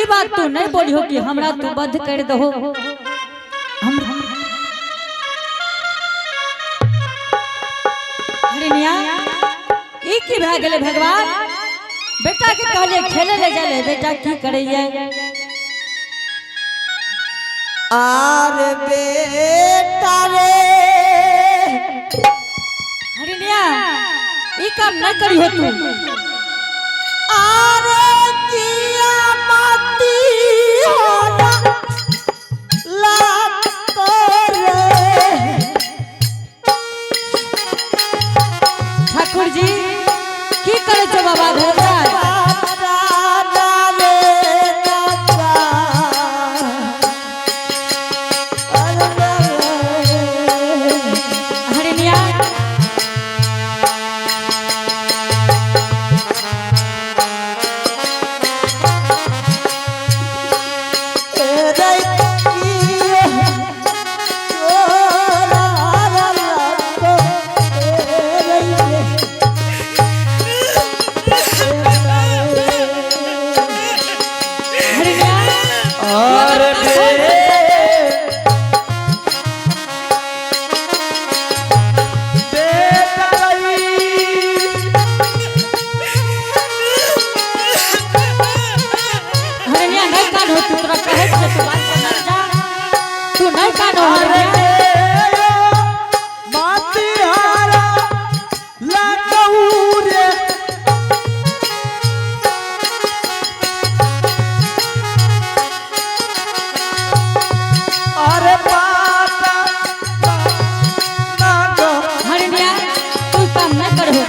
ई बात तू नहीं बोलियो कि हमरा तू बध कर दहो। हम हरिणिया ई की भए गेलै भगवान? बेटा के कहलिए खेले ले जाले, बेटा की करैये? आर बेटा रे हरिणिया ई काम नहीं करियो तू। आरे किया मती होना लातो रे। ठाकुर जी की करे छो बाबा धर्मराज? हरिणिया हरिणिया और हरिणिया नहीं कान हो तू, तोरा कहै छियै तू बात पर ना जा, तू नहीं कान हो हरिणिया। हरिणिया तू काम नहीं करहो।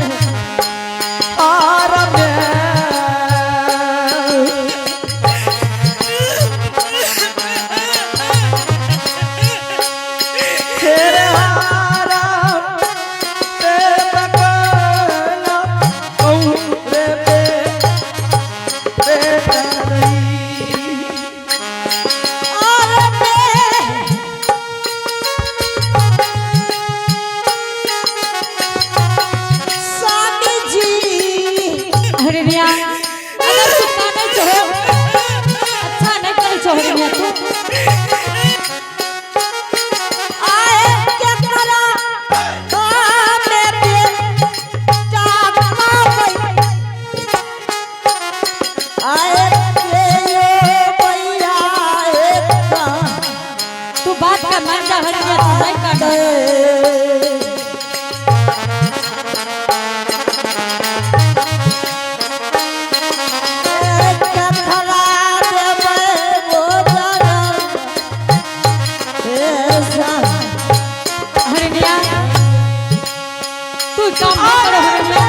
हरिणिया अगर तू कानै छहो अच्छा नहीं करै छहो हरिणिया तू। तू बात का मान जा हरिणिया, तू नहीं कान हो। हरिणिया तू काम नहीं करो हरिणिया।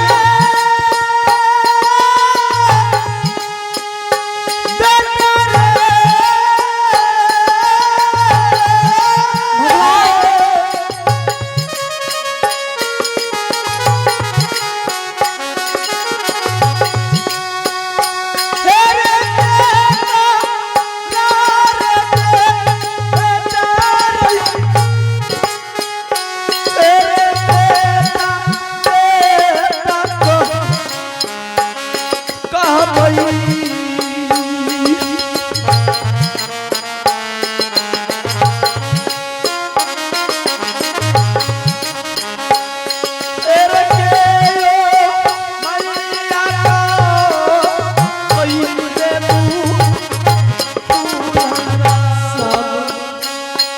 भगवान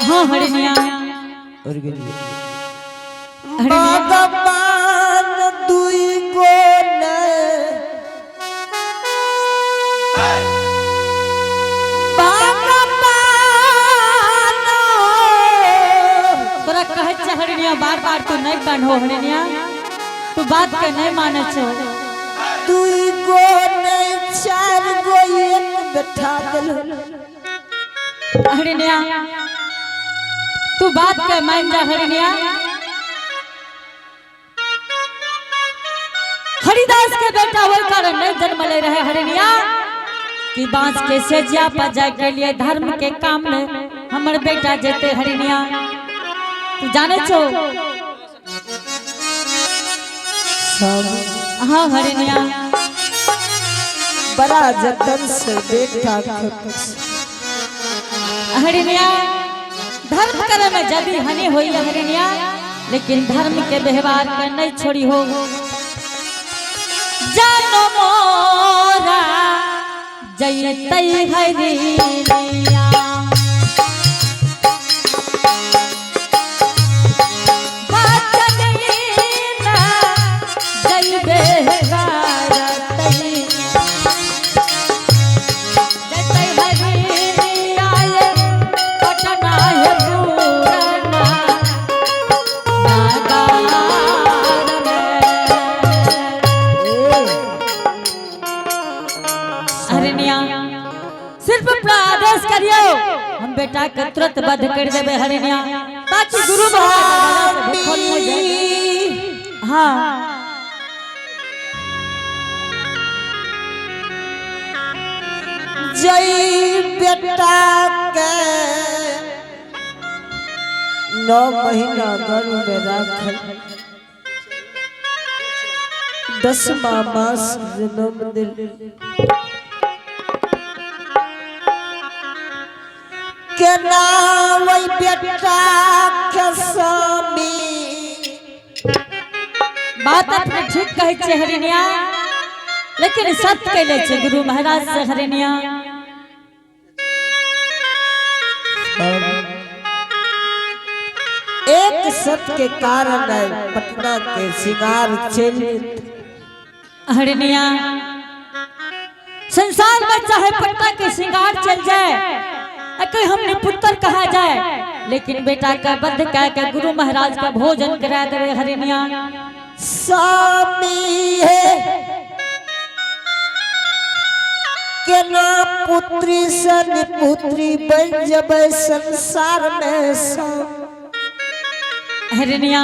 हाँ हरिणिया हरिणिया भगवान दुई गोन भगवान तोरा कहै छै हरिणिया बार बार तू नहीं कान हो हरिणिया, तू बात के नहीं मानै छो। दुई गोन चार गो एक बैठा दिल। हरिणिया तू बात के मान जा हरिणिया। हरिदास के बेटा होय कारण नहीं जन्म ले रहे हरिणिया कि बांस के सेजिया पर जाए के लिए धर्म के काम में हमर बेटा जेते हरिणिया। तू जाने छो? हाँ हरिणिया। बड़ा जतन से बेटा के हरिणिया, धर्म करे में जदी हानि होई हरिणिया, लेकिन धर्म के व्यवहार के नहीं छोड़ी हो। जानो मोरा जयतै हरिणिया, बाचलीना जइबे करतै। जयतै हरिणिया ये पटना हे पुरना नगार में। हरिणिया, सिर्फ अपना आदेश करियो, हम बेटा के तुरंत बध कर देबे हरिणिया, ताकि गुरु महाराज के दरवाजा से भूखल हो जाए। हाँ जय बेटा के 9 महीना गर्भ में राखल, 10वां मास जन्म दिल। के नाम बेटा के स्वामी। बात अपने ठीक कहै छै हरिणिया, लेकिन सत्य कैले छै गुरु महाराज से हरिणिया। एक सत्य के कारण है पटना के सिंगार चल। हरिणिया, संसार में चाहे पटना के श्रृंगार चल जाए, अकर हमने पुत्र कहा जाए, लेकिन बेटा का बध कह के गुरु महाराज का भोजन करा दे हरिणिया। स्वामी है के ना पुत्री सन पुत्री बन जबे संसार में सब। हरिणिया,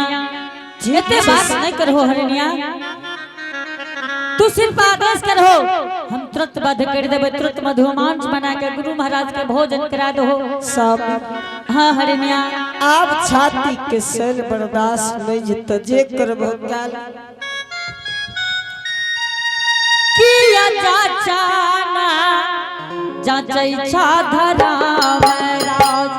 एते बात नहीं करहो हरिणिया, तू सिर्फ आदेश करहो, हम तुरंत बध कर देबे, तुरंत मधुमांस बना के गुरु महाराज के भोजन करा दो। स्वामी। हाँ हरिणिया। आप छाती के सर बर्दाश्त नहीं जित जे करबो काल। किया चाचा ना जाचै छा धरा राज।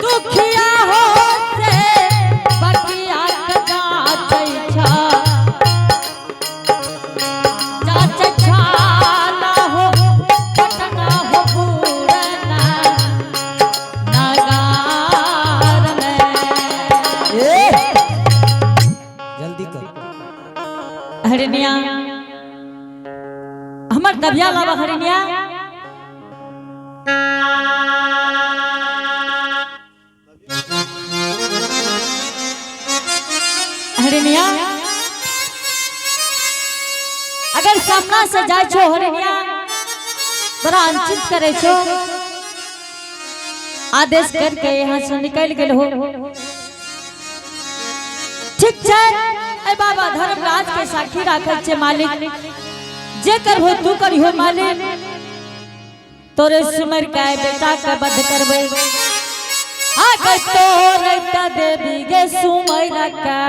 दुखिया हो से बकिया के जाचै छा, जाचै छा ना हो पटना हो पूरना नगार में। ए जल्दी कर। हरिणिया, हमर दबिया लावा हरिणिया। हरिणिया, अगर सामना से जाय छो हरिणिया, बड़ा अनुचित करे छो। आदेश करके यहाँ से निकल गेल हो। ठीक छै, ए बाबा धर्मराज के साक्षी राखल छे मालिक, जे करहो तू करिहो मालिक, तोरे सुमर के बेटा के बध करबे। आगे तोरे त देवी गे सुमर का,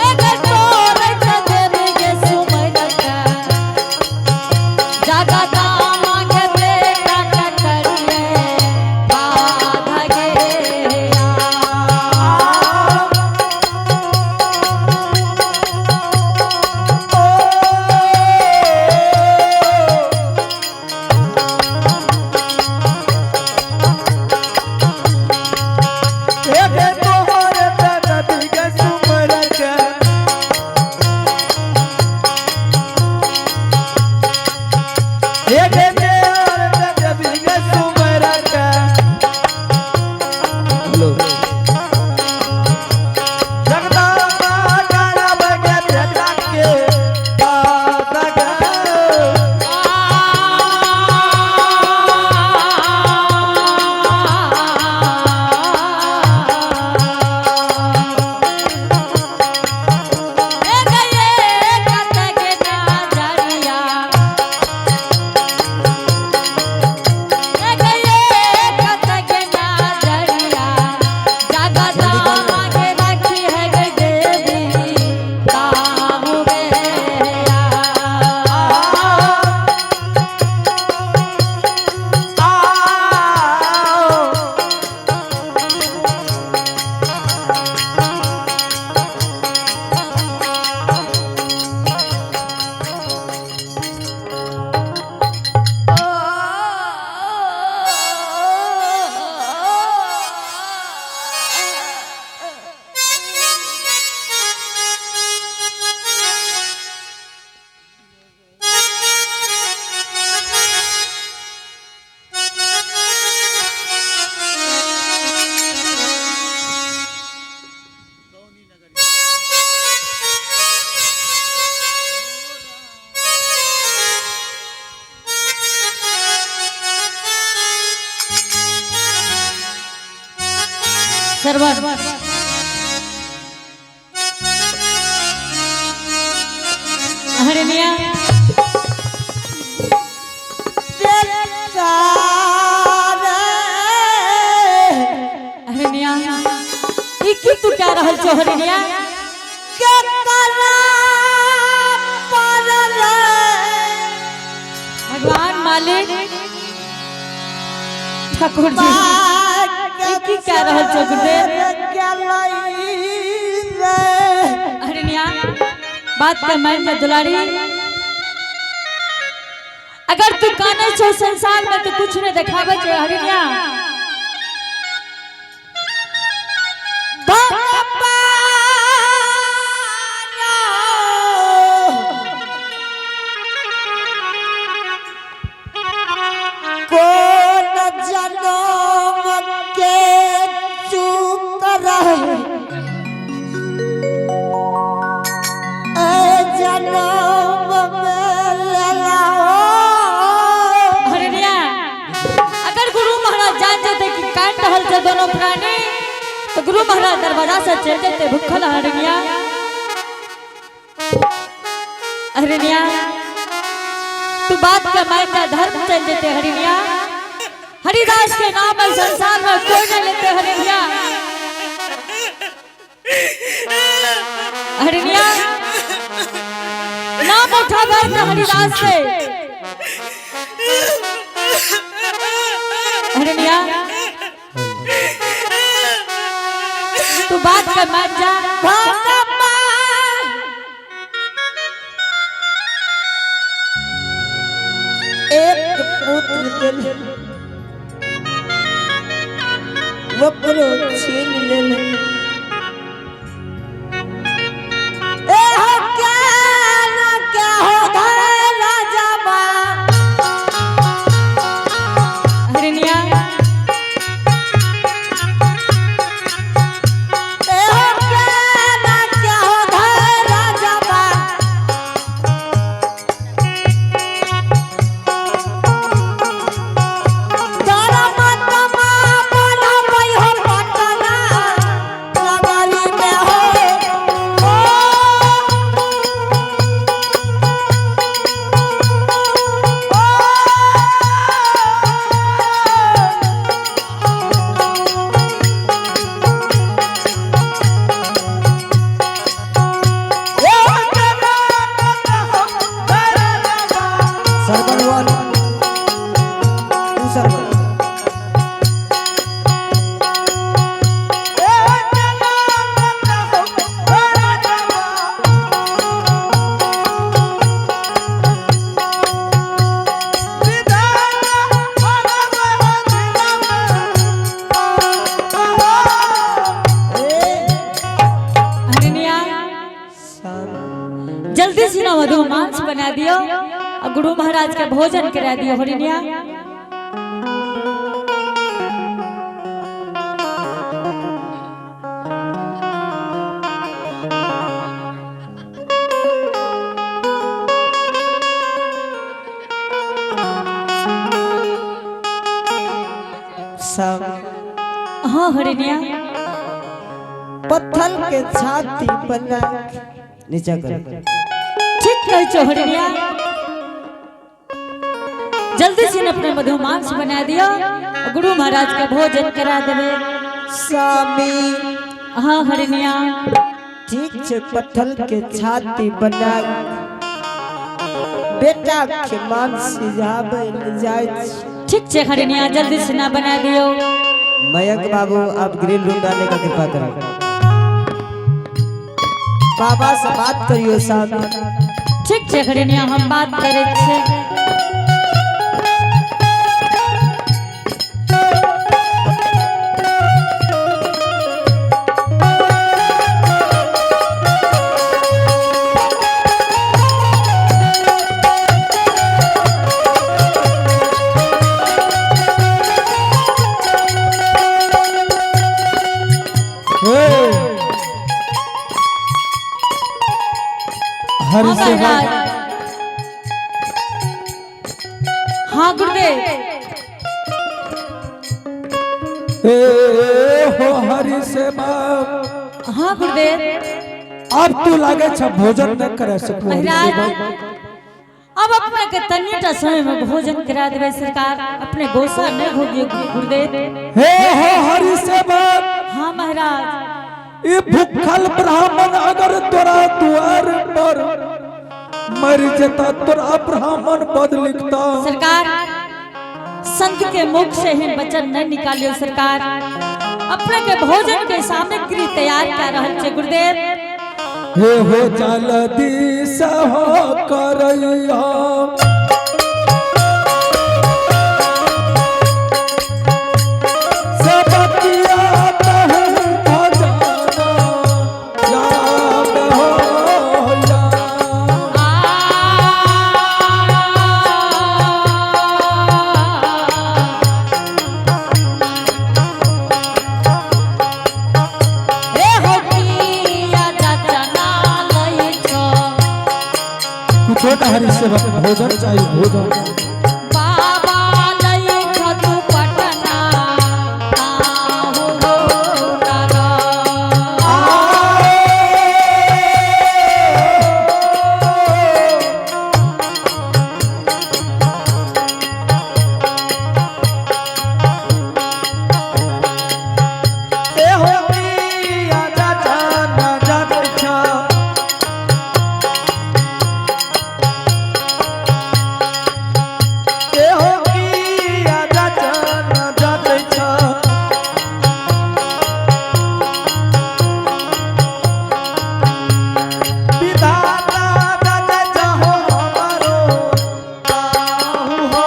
आगे तोरे त देवी गे सुमर का, जागा दामा के बेटा का करिए बाधा गे। श्रवण। हरिणिया हरिणिया ई की तू कह रहल छो हरिणिया? भगवान मालिक ठाकुर जी ई की कह रहल छो गुरुदेव? हरिणिया बात के मान जा दुलारी, अगर तू काने छो संसार में तो कुछ नहीं दिखावे छे हरिणिया। कोन जनम के चूक रहे ए जनम में लेला। हरिणिया अगर गुरु महाराज जान जाते कि कान रहल छे दोनों प्राणी तो गुरु महाराज दरवाजा से चल जाते भूखल। हरिणिया हरिणिया तू बात के मान जा, धर्म चल जाते हरिणिया। हरिदास के नाम है संसार में कोई नहीं लेते हरिणिया। हरिणिया नाम उठा भाई हरिदास से। हरिणिया तू बात के मान जा। एक पुत्र दिल वकरो छीन लेल ए हो क्या ना क्या हो धरा जमा। हरिणिया ए हो क्या ना क्या हो धरा जमा। धर्म तमा बनबै हो पटना नगरी में हो ओ। सरवन वन टू सरवन। हरिणिया जल्दी से ना मधु मांस बना दियो और गुरु महाराज के भोजन करा दियो हरिणिया। सब हाँ हरिणिया पत्थर के छाती बना नीचा कर। ठीक कहे छो हरिणिया, जल्दी से अपने मधु मांस बना दियो और गुरु महाराज के भोजन करा देवे। स्वामी हाँ हरिणिया ठीक छे पत्थर के छाती बना बेटा के मांस सिझाबै ले जाइ छी। ठीक छे हरिणिया, जल्दी से ना बना दियो। मयंक बाबू आप ग्रीन रूम डालने का कृपा करें। बाबा से बात करियो स्वामी। ठीक छे हरिणिया, हम बात करे छे। हर हाँ सेवा महाराज। हाँ गुरुदेव। ए हो हरि सेवक। हाँ गुरुदेव। अब तू लागे छ भोजन न करे सकबो हरि महाराज सेवक। अब अपने के तनिटा समय में भोजन करा देवे सरकार, अपने गोसा नहीं होगियो गुरुदेव। हे हो हरि सेवक। हाँ महाराज। ई भूखल ब्राह्मण अगर तोरा द्वार पर मर जेता, तोरा ब्राह्मण पद लिखता। सरकार, संत के मुख से ही वचन नहीं निकालियो सरकार। अपने के भोजन के सामग्री तैयार कर रहल छे गुरुदेव। हे हो जल्दी से हो करैया, सबकिया तहु भजना याद हो या। हे हो पिया चना लई छो। कुछो ना हरि सेवक, भोजन चाहिए भोजन। बाबा लई छो तू पटना ताहु हो नरा। ए हो पिया चाचा ना जात छा। ए हो पिया चाचा ना जात छा। विधाता जात चाहो हमारो ताहु हो।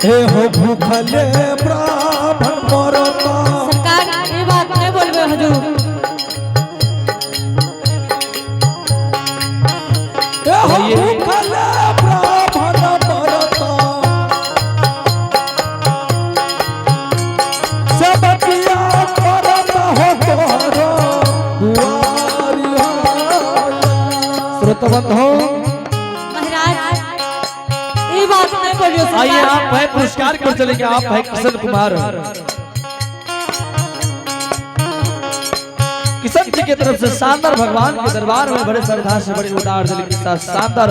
हे हो भूखले ब्राह्मण मरता। सरकार, ये बात नहीं बोलबे हुजूर। हे हो भूखले ब्राह्मण मरता, सबकिया करत हो तोहरो दुआरिया। श्रोता बंधु, महाराज, ये बात नहीं बोलियो आइए सरकार। आप भाई पुरस्कार को चलेंगे। आप भाई किशन कुमार किशन जी की तरफ से शानदार भगवान के दरबार में बड़े श्रद्धा से बड़े उदार दिल के साथ शानदार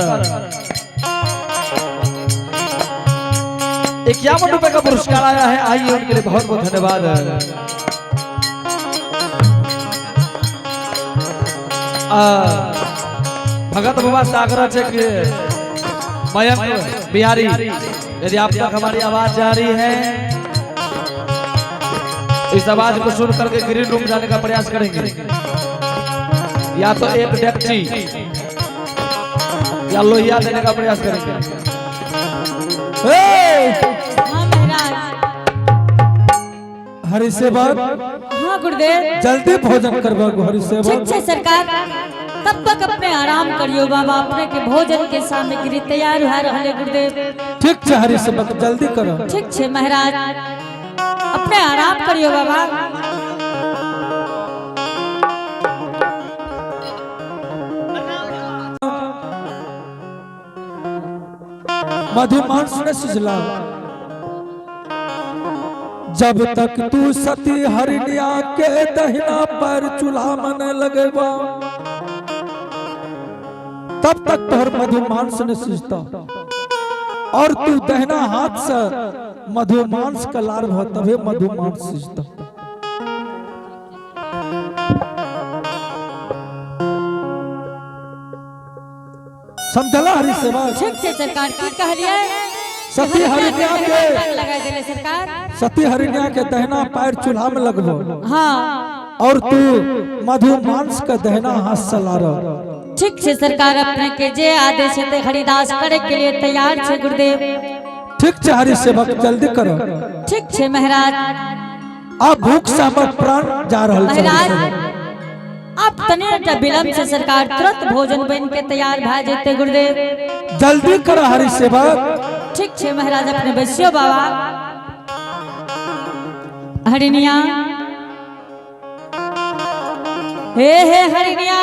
51 रुपए का पुरस्कार आया है। आइए, उनके लिए बहुत बहुत धन्यवाद। आ, भगत बाबा सागर चक मयंक बिहारी, यदि आप तक हमारी आवाज जा रही है, इस आवाज को सुन करके ग्रीन रूम जाने का प्रयास करेंगे। या तो एक डेकची या लोहिया देने का प्रयास करेंगे। हे हाँ महाराज। हरि सेवक। हाँ गुरुदेव। जल्दी भोजन करबो हरि ठीक सेवक। छे सरकार, तब तक अपने आराम करियो बाबा। अपने के भोजन के सामग्री तैयार हो रहले गुरुदेव। ठीक छै हरि सेवक, जल्दी करो। ठीक छे महाराज, अपने आराम करियो बाबा। मधुमांस ने सुझला, जब तक तू सती हरिणिया के दहिना पर चूल्हा मन लगेबा, तब तक तोहर मधुमांस ने सुझता और तू दहिना हाथ से मधुमांस का लार हो, तबे मधुमांस सुझता। समझला हरि सेवा? ठीक छे सरकार, की कहलिए? सती हरिणिया के लगा देले सरकार। सती हरिणिया के दहिना पैर चूल्हा में लगबो और तू मधुमांस के दहिना हाथ से लारो। ठीक छे सरकार, अपने के जे आदेश हेतै हरिदास करे के लिए तैयार छे गुरुदेव। ठीक छै हरि सेवक, जल्दी करो। ठीक छे महाराज। आ भूख से हमर प्राण जा रहल छै। महाराज, अब तने टा विलम्ब से सरकार, तुरंत भोजन बन के तैयार भए जेतै गुरुदेव। जल्दी करो हरि सेवक। ठीक छे महाराज, अपने बैसियो बाबा। हरिणिया। हे हे हरिनिया,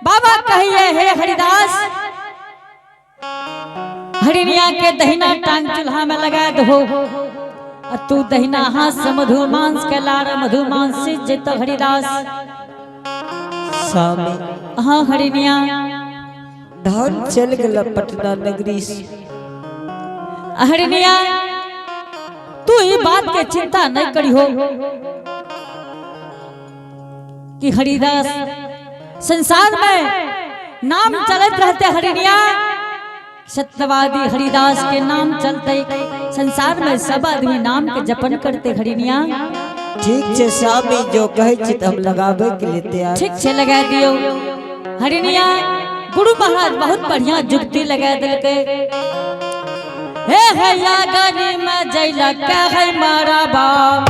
बाबा कहिए हे हरिदास, हरिनिया के दहिना टांग चूल्हा में लगा दो और तू दहिना हाथ से मधुमांस के लार मधुमांस सिज जेतो हरिदास। स्वामी। हाँ हरिनिया। धन चल गया पटना नगरी से। हरिनिया, तू ये बात के चिंता नहीं करी हो कि हरिदास संसार में नाम चलत रहते। हरिनिया, सत्यवादी हरिदास के नाम चलते, संसार में सब आदमी नाम के जपन करते हरिनिया। ठीक छे स्वामी, जो कहे छी त हम लगावे के लिए तैयार। ठीक छे, लगा दियो हरिनिया। गुरु महाराज बहुत बढ़िया जुक्ति लगा दिलके। हे हैया गनी में जैला कहे मारा बाप।